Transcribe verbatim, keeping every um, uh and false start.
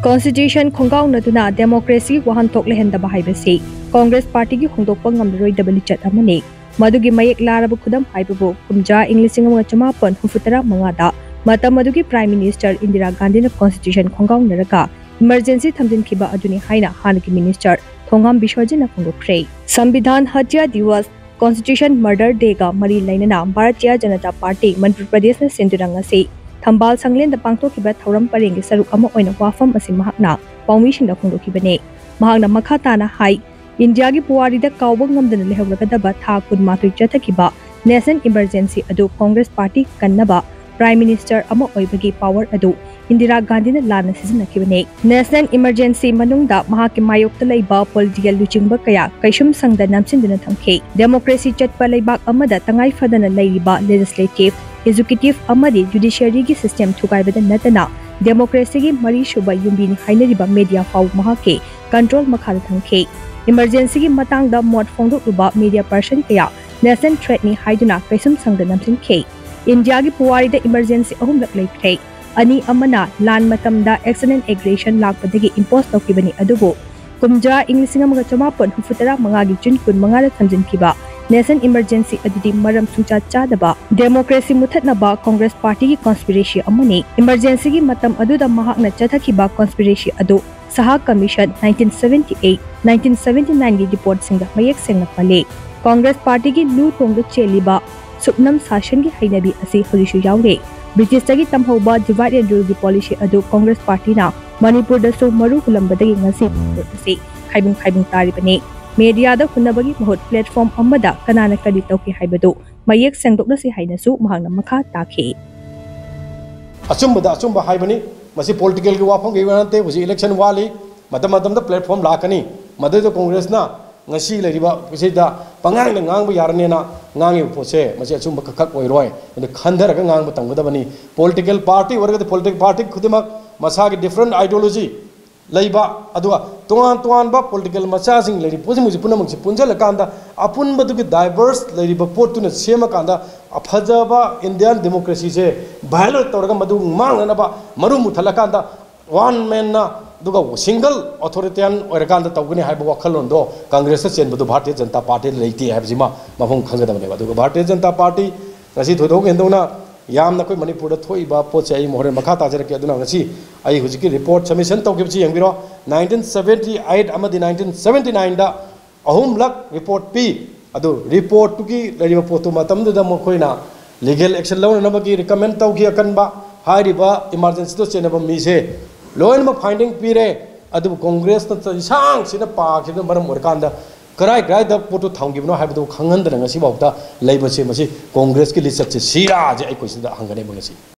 Constitution ꯈꯣꯡꯒꯥꯎꯅꯗꯨꯅ democracy ꯋꯥꯍꯟꯊꯣꯛ ꯂꯩꯍꯟꯗꯕ ꯍꯥꯏꯕꯁꯤ Congress Partyꯒꯤ ꯍꯣꯡꯗꯣꯛꯄ ꯉꯝꯂꯔꯣꯏꯗꯕ ꯂꯤꯆꯠ ꯑꯃꯅꯤ꯫ ꯃꯗꯨꯒꯤ ꯃꯌꯦꯛ ꯂꯥꯔꯕ ꯈꯨꯗꯝ ꯍꯥꯏꯕꯕꯨ ꯀꯨꯝꯖꯥ ꯏꯪ ꯂꯤꯁꯤꯡ ꯑꯃꯒ ꯆꯃꯥꯄꯟ ꯍꯨꯝꯐꯨꯇꯔꯥ ꯃꯉꯥꯗ ꯃꯇꯝ ꯑꯗꯨꯒꯤ Prime Minister ꯏꯟꯗꯤꯔꯥ ꯒꯥꯟꯙꯤꯅ Constitution ꯈꯣꯡꯒꯥꯎꯅꯔꯒ emergency ꯊꯝꯖꯤꯟꯈꯤꯕ ꯑꯗꯨꯅꯤ ꯍꯥꯏꯅ ꯍꯥꯟꯅꯒꯤ Minister ꯊꯣꯉꯥꯝ ꯕꯤꯁ꯭ꯋꯖꯤꯠꯅ ꯐꯣꯡꯗꯣꯛꯈ꯭ꯔꯦ꯫ ꯁꯪꯕꯤꯙꯥꯟ ꯍꯠꯌꯥ ꯗꯤꯋꯁ, Constitution Murder Dayꯒ ꯃꯔꯤ ꯂꯩꯅꯅ ꯚꯥꯔꯇꯤꯌ ꯖꯅꯇꯥ ꯄꯥꯔꯇꯤ ꯃꯅꯤꯄꯨꯔ ꯄ꯭ꯔꯗꯦꯁꯅ ꯁꯤꯟꯗꯨꯅ ꯉꯁꯤ ꯊꯝꯕꯥꯜ ꯁꯪꯂꯦꯟꯗ ꯄꯥꯡꯊꯣꯛꯈꯤꯕ ꯊꯧꯔꯝ ꯄꯔꯦꯡꯒꯤ ꯁꯔꯨꯛ ꯑꯃ ꯑꯣꯏꯅ ꯋꯥꯐꯝ ꯑꯁꯤ ꯃꯍꯥꯛꯅ ꯄꯥꯎꯃꯤꯁꯤꯡꯗ ꯐꯣꯡꯗꯣꯛꯈꯤꯕꯅꯤ꯫ ꯃꯍꯥꯛꯅ ꯃꯈꯥ ꯇꯥꯅ ꯍꯥꯏ, ꯏꯟꯗꯤꯌꯥꯒꯤ ꯄꯨꯋꯥꯔꯤꯗ ꯀꯥꯎꯕ ꯉꯝꯗꯅ ꯂꯩꯍꯧꯔꯒꯗꯕ ꯊꯥ ꯀꯨꯟꯃꯥꯊꯣꯏ ꯆꯠꯊꯈꯤꯕ National Emergency ꯑꯗꯨ Congress Party ꯀꯟꯅꯕ Prime Minister ꯑꯃ ꯑꯣꯏꯕꯒꯤ power ꯑꯗꯨ ꯏꯟꯗꯤꯔꯥ ꯒꯥꯟꯙꯤꯅ ꯂꯥꯟꯅ ꯁꯤꯖꯤꯟꯅꯈꯤꯕꯅꯤ꯫ National Emergency ꯃꯅꯨꯡꯗ ꯃꯍꯥꯛꯀꯤ ꯃꯥꯌꯣꯛꯇ ꯂꯩꯕ political ꯂꯨꯆꯤꯡꯕ ꯀꯌꯥ ꯀꯩꯁꯨꯝ ꯁꯪꯗ ꯅꯝꯁꯤꯟꯗꯨꯅ ꯊꯝꯈꯤ꯫ Democracy ꯆꯠꯄ ꯂꯩꯕꯥꯛ ꯑꯃꯗ ꯇꯉꯥꯏ ꯐꯗꯅ ꯂꯩꯔꯤꯕ legislative, executive ꯑꯃꯗꯤ judiciaryꯒꯤ system ꯊꯨꯒꯥꯏꯕꯗ ꯅꯠꯇꯅ democracyꯒꯤ ꯃꯔꯤꯁꯨꯕ ꯌꯨꯝꯕꯤꯅꯤ ꯍꯥꯏꯅꯔꯤꯕ media ꯐꯥꯎꯕ ꯃꯍꯥꯛꯀꯤ control ꯃꯈꯥꯗ ꯊꯝꯈꯤ꯫ Emergencyꯒꯤ ꯃꯇꯥꯡꯗ ꯃꯣꯠ ꯐꯣꯡꯗꯣꯛꯂꯨꯕ media person ꯀꯌꯥ national threatꯅꯤ ꯍꯥꯏꯗꯨꯅ ꯀꯩꯁꯨꯝ ꯁꯪꯗ ꯅꯝꯁꯤꯟꯈꯤ꯫ ꯏꯟꯗꯤꯌꯥꯒꯤ ꯄꯨꯋꯥꯔꯤꯗ emergency ꯑꯍꯨꯝꯂꯛ ꯂꯩꯈ꯭ꯔꯦ꯫ ꯑꯅꯤ ꯑꯃꯅ ꯂꯥꯟ ꯃꯇꯝꯗ action and aggression ꯂꯥꯛꯄꯗꯒꯤ impose ꯇꯧꯈꯤꯕꯅꯤ, ꯑꯗꯨꯕꯨ ꯀꯨꯝꯖꯥ ꯏꯪ ꯂꯤꯁꯤꯡ ꯑꯃꯒ ꯆꯃꯥꯄꯟ ꯍꯨꯝꯐꯨꯇꯔꯥ ꯃꯉꯥꯒꯤ June ꯀꯨꯟꯃꯉꯥꯗ ꯊꯝꯖꯤꯟꯈꯤꯕ National Emergency ꯑꯗꯨꯗꯤ ꯃꯔꯝ ꯁꯨꯡꯆꯥ ꯆꯥꯗꯕ democracy ꯃꯨꯊꯠꯅꯕ Congress Partyꯒꯤ conspiracy ꯑꯃꯅꯤ꯫ Emergencyꯒꯤ ꯃꯇꯝ ꯑꯗꯨꯗ ꯃꯍꯥꯛꯅ ꯆꯠꯊꯈꯤꯕ conspiracy ꯑꯗꯨ Saha Commission nineteen seventy eight, nineteen seventy nineꯒꯤ reportꯁꯤꯡꯗ ꯃꯌꯦꯛ ꯁꯦꯡꯅ ꯄꯜꯂꯤ꯫ Congress Partyꯒꯤ ꯂꯨ ꯇꯣꯡꯗ ꯆꯦꯜꯂꯤꯕ ꯁꯨꯞꯅꯝ ꯁꯥꯁꯟꯒꯤ ꯍꯩꯅꯕꯤ ꯑꯁꯤ ꯍꯧꯖꯤꯛꯁꯨ ꯌꯥꯎꯔꯤ꯫ Britishꯇꯒꯤ ꯇꯝꯍꯧꯕ divide and ruleꯒꯤ policy ꯑꯗꯨ Congress Partyꯅ ꯃꯅꯤꯄꯨꯔꯗꯁꯨ ꯃꯔꯨ ꯍꯨꯜꯂꯝꯕꯗꯒꯤ ꯉꯁꯤ ꯃꯅꯤꯄꯨꯔ ꯑꯁꯤ ꯈꯥꯏꯕꯨꯡ ꯈꯥꯏꯕꯨꯡ ꯇꯥꯔꯤꯕꯅꯤ꯫ Mediaꯗ ꯍꯨꯟꯅꯕꯒꯤ ꯃꯍꯨꯠ platform ꯑꯃꯗ ꯀꯅꯥꯅ ꯀꯔꯤ ꯇꯧꯈꯤ ꯍꯥꯏꯕꯗꯨ ꯃꯌꯦꯛ ꯁꯦꯡꯗꯣꯛꯅꯁꯤ ꯍꯥꯏꯅꯁꯨ ꯃꯍꯥꯛꯅ ꯃꯈꯥ ꯇꯥꯈꯤ꯫ ꯑꯆꯨꯝꯕꯗ ꯑꯆꯨꯝꯕ ꯍꯥꯏꯕꯅꯤ꯫ ꯃꯁꯤ politicalꯒꯤ ꯋꯥꯐꯝꯒꯤ ꯋꯥ ꯅꯠꯇꯦ꯫ ꯍꯧꯖꯤꯛ election ꯋꯥꯠꯂꯤ꯫ ꯃꯇꯝ ꯃꯇꯝꯗ platform ꯂꯥꯛꯀꯅꯤ꯫ ꯃꯗꯨꯗ Congressꯅ ꯉꯁꯤ ꯂꯩꯔꯤꯕ ꯁꯤꯗ ꯄꯉꯥꯡꯗ ꯉꯥꯡꯕ ꯌꯥꯔꯅꯦꯅ ꯉꯥꯡꯉꯤꯕ ꯄꯣꯠꯁꯦ, ꯃꯁꯤ ꯑꯆꯨꯝꯕ ꯈꯛ ꯑꯣꯏꯔꯣꯏ꯫ ꯑꯗꯨ ꯈꯟꯊꯔꯒ ꯉꯥꯡꯕ ꯇꯝꯒꯗꯕꯅꯤ꯫ Political party ꯑꯣꯏꯔꯒꯗꯤ political party ꯈꯨꯗꯤꯡꯃꯛ ꯃꯁꯥꯒꯤ different ideology ꯂꯩꯕ, ꯑꯗꯨꯒ ꯇꯣꯉꯥꯟ ꯇꯣꯉꯥꯟꯕ political ꯃꯆꯥꯁꯤꯡ ꯂꯩꯔꯤꯕ ꯄꯣꯠꯁꯤꯡ ꯄꯨꯝꯅꯃꯛꯁꯤ ꯄꯨꯟꯁꯤꯜꯂꯀꯥꯟꯗ ꯑꯄꯨꯟꯕꯗꯨꯒꯤ diverse ꯂꯩꯔꯤꯕ ꯄꯣꯠꯇꯨꯅ ꯁꯦꯝꯃꯀꯥꯟꯗ ꯐꯖꯕ Indian democracyꯁꯦ violate ꯇꯧꯔꯒ ꯃꯗꯨ ꯃꯥꯡꯅꯅꯕ ꯃꯔꯨ ꯃꯨꯊꯠꯂꯀꯥꯟꯗ ꯋꯥꯟ ꯃꯦꯟꯅ ꯑꯗꯨꯒ ꯁꯤꯡꯒꯜ ꯑꯣꯊꯣꯔꯤꯇꯦꯔꯤꯌꯟ ꯑꯣꯏꯔꯀꯥꯟꯗ ꯇꯧꯒꯅꯤ ꯍꯥꯏꯕ ꯋꯥꯈꯜꯂꯣꯟꯗꯣ ꯀꯪꯒ꯭ꯔꯦꯁꯇ ꯆꯦꯟꯕꯗꯨ ꯚꯥꯔꯇꯤꯌ ꯖꯅꯇꯥ ꯄꯥꯔꯇꯤꯗ ꯂꯩꯇꯦ ꯍꯥꯏꯕꯁꯤꯃ ꯃꯐꯝ ꯈꯪꯒꯗꯕꯅꯦꯕ꯫ ꯑꯗꯨꯒ ꯚꯥꯔꯇꯤꯌ ꯖꯅꯇꯥ ꯄꯥꯔꯇꯤ ꯉꯁꯤ ꯊꯣꯏꯗꯣꯛ ꯍꯦꯟꯗꯣꯛꯅ ꯌꯥꯝꯅ ꯑꯩꯈꯣꯏ ꯃꯅꯤꯄꯨꯔꯗ ꯊꯣꯛꯏꯕ ꯄꯣꯠꯁꯦ ꯑꯩ ꯍꯣꯔꯦꯟ ꯃꯈꯥ ꯇꯥꯖꯔꯛꯀꯦ꯫ ꯑꯗꯨꯅ ꯉꯁꯤ ꯑꯩ ꯍꯧꯖꯤꯛꯀꯤ ꯔꯤꯄꯣꯔꯠ ꯁꯕꯃꯤꯁꯟ ꯇꯧꯈꯤꯕꯁꯤ ꯌꯦꯡꯕꯤꯔꯣ꯫ ꯅꯥꯏꯟꯇꯤꯟ ꯁꯕꯦꯟꯇꯤ ꯑꯩꯠ ꯑꯃꯗꯤ ꯅꯥꯏꯟꯇꯤꯟ ꯁꯕꯦꯟꯇꯤ ꯅꯥꯏꯟꯗ ꯑꯍꯨꯝꯂꯛ ꯔꯤꯄꯣꯔꯠ ꯄꯤ꯫ ꯑꯗꯨ ꯔꯤꯄꯣꯔꯠꯇꯨꯒꯤ ꯂꯩꯔꯤꯕ ꯄꯣꯠꯇꯨ ꯃꯇꯝꯗꯨꯗ ꯃꯈꯣꯏꯅ ꯂꯤꯒꯦꯜ ꯑꯦꯛꯁꯟ ꯂꯧꯅꯅꯕꯒꯤ ꯔꯤꯀꯃꯦꯟ ꯇꯧꯈꯤ ꯑꯀꯟꯕ꯫ ꯍꯥꯏꯔꯤꯕ ꯏꯃꯥꯔꯖꯦꯟꯁꯤꯗ ꯆꯦꯟꯅꯕ ꯃꯤꯁꯦ ꯂꯣꯏꯅꯃꯛ ꯐꯥꯏꯟꯗꯤꯡ ꯄꯤꯔꯦ꯫ ꯑꯗꯨꯕꯨ ꯀꯣꯡꯒ꯭ꯔꯦꯁꯅ ꯏꯁꯥꯡꯁꯤꯅ ꯄꯥꯈꯤꯕꯅ ꯃꯔꯝ ꯑꯣꯏꯔꯀꯥꯟꯗ ꯀꯔꯥꯏ ꯀꯔꯥꯏꯗ ꯄꯣꯠꯇꯨ ꯊꯝꯈꯤꯕꯅꯣ ꯍꯥꯏꯕꯗꯨ ꯈꯪꯍꯟꯗꯅ ꯉꯁꯤꯐꯥꯎꯗ ꯂꯩꯕꯁꯦ ꯃꯁꯤ ꯀꯣꯡꯒ꯭ꯔꯦꯁꯀꯤ ꯂꯤꯆꯠꯁꯦ ꯁꯤꯔꯥꯁꯦ ꯑꯩꯈꯣꯏ ꯁꯤꯗ ꯍꯪꯒꯅꯦꯕ ꯉꯁꯤ꯫